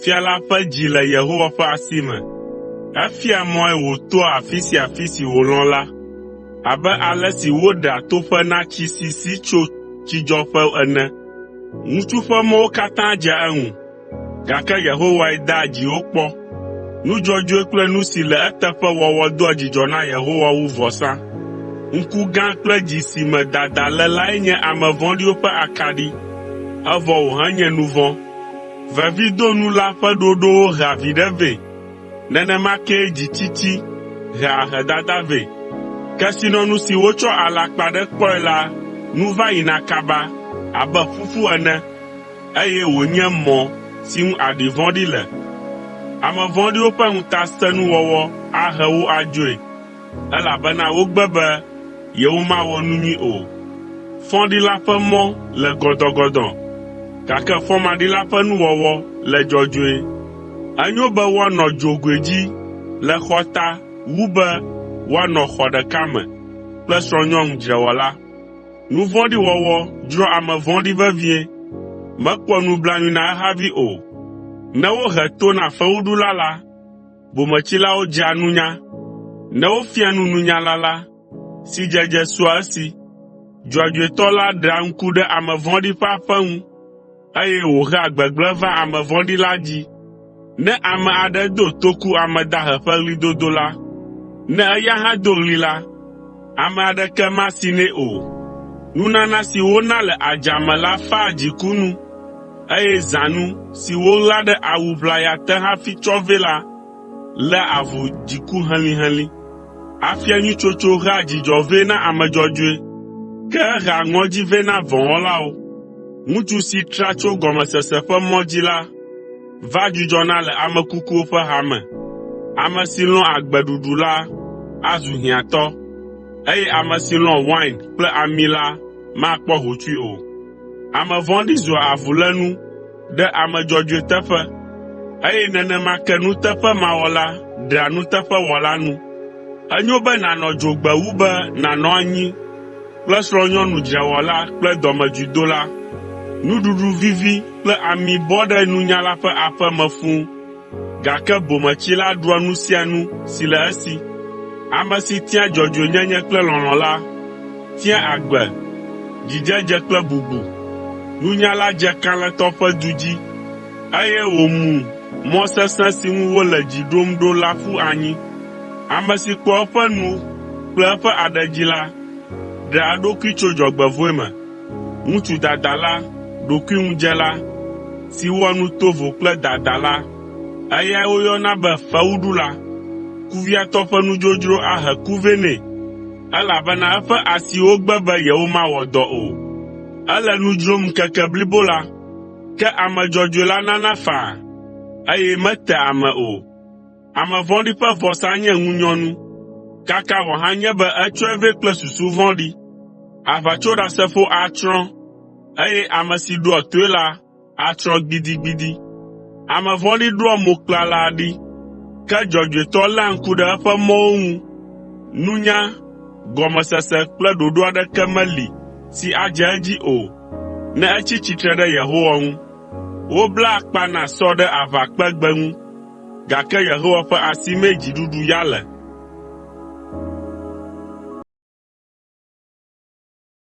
Fia la ƒe dzi le Yehowa ƒe asi me, efiaa mɔe wòtoa afi sia afi si wòlɔ̃ la. Abe ale si woɖea toƒe na tsi si si tso tsidzɔƒe ene. Ŋutsu ƒe mɔwo katã dzea eŋu, gake Yehowae daa dziwo kpɔ. Nu dzɔdzɔe kple nu si le eteƒe wɔwɔ doa dzidzɔ na Yehowa wu vɔsa. Ŋku gã kple dzi si me dada le lae nye ame vɔ̃ɖiwo ƒe akaɖi, evɔ wòhenye nu vɔ̃. Vevidonula ƒe ɖoɖowo hea viɖe vɛ, nenema kee dzitsitsi hea ahedada vɛ. Kesinɔnu si wotsɔ alakpaɖe kpɔe la nu va yina kaba abe ƒuƒu ene, eye wònye mɔ si ŋu aɖi vɔ̃ɖi le. Ame vɔ̃ɖiwo ƒe ŋutasẽnuwɔwɔ ahe wo adzoe, elabena wogbe be yewomawɔ nu nyui o. Fɔɖila ƒe mɔ le gɔdɔ̃gɔdɔ̃, gake fɔmaɖila ƒe nuwɔwɔ le dzɔdzɔe. Enyo be woanɔ dzogoe dzi le xɔ ta wu be woanɔ xɔ ɖeka me kple srɔ̃nyɔnu dzrewɔla. Nu vɔ̃ɖi wɔwɔ dzroa ame vɔ̃ɖi vevie, mekpɔa nublanui na ehavi o. Ne wohe to na fewuɖula la, bometsilawo dzea nunya. Ne wofia nu nunyala la, sidzedze sua esi. Dzɔdzɔetɔ la ɖea ŋku ɖe ame vɔ̃ɖi ƒe aƒe ŋu, eye wòhea gbegblẽ vaa ame vɔ̃ɖi la dzi. Ne ame aɖe do toku ame dahe ƒe ɣlidodo la, ne eya hã do ɣli la, ame aɖeke masi nɛ o. Nunana si wona le adzame la faa dziku nu, eye zãnu si woɣla ɖe awu ʋlaya te hafi tsɔ vɛ la léa avu dziku helĩhelĩ. Afia nyui tsotso hea dzidzɔ vɛ na ame dzɔdzɔe, ke ehea ŋɔdzi vɛ na vɔ̃wɔlawo. Ŋutsu si tra tso gɔmesese ƒe mɔ dzi la va dzudzɔna le ame kukuwo ƒe hame. Ame si lɔ̃a agbeɖuɖu la azu hiãtɔ, eye ame si lɔ̃ wain kple ami la makpɔ hotsui o. Ame vɔ̃ɖi zua avulénu ɖe ame dzɔdzɔe teƒe, eye nenema ke nuteƒemawɔla ɖea nuteƒewɔla nu. Enyo be nànɔ dzogbe wu be nànɔ anyi kple srɔ̃nyɔnu dzrewɔla kple dɔmedzoedola. Nuɖuɖu vivi kple ami bɔ ɖe nunyala ƒe aƒe me fũu, gake bometsila ɖua nu sia nu si le esi. Ame si tia dzɔdzɔenyenye kple lɔlɔ̃ la, tia agbe, dzidzedze kple bubu. Nunyala dze kalẽtɔ ƒe du dzi, eye wòmu mɔ sesẽ si ŋu wole dzi ɖom ɖo la ƒu anyi. Ame si kpɔa eƒe nu kple eƒe aɖe dzi la, ɖea eɖokui tso dzɔgbevɔ̃e me. Ŋutsu dadala, ɖokuiŋudzela, si wɔa nu tovo kple dada la, eyae woyɔna be fewuɖula. Kuviatɔ ƒe nudzodzro ahe ku vɛ nɛ, elabena eƒe asiwo gbe be yewomawɔ dɔ o. Ele nu dzrom ŋkeke blibo la, ke ame dzɔdzɔe la nana faa, eye metea ame o. Ame vɔ̃ɖi ƒe vɔsa nye ŋunyɔnu, kaka wòahanye be etsɔe vɛ kple susu vɔ̃ɖi. Aʋatsoɖasefo atsrɔ̃, eye ame si ɖoa toe la atsrɔ̃ gbidigbidi. Ame vɔ̃ɖi ɖoa mo kplala ɖi, ke dzɔdzɔetɔ léa ŋku ɖe eƒe mɔwo ŋu. Nunya, gɔmesese kple ɖoɖo aɖeke meli si adze edzi o, ne etsi tsitre ɖe Yehowa ŋu. Woblaa akpa na sɔ ɖe aʋakpegbe ŋu, gake Yehowa ƒe asi mee dziɖuɖu ya le.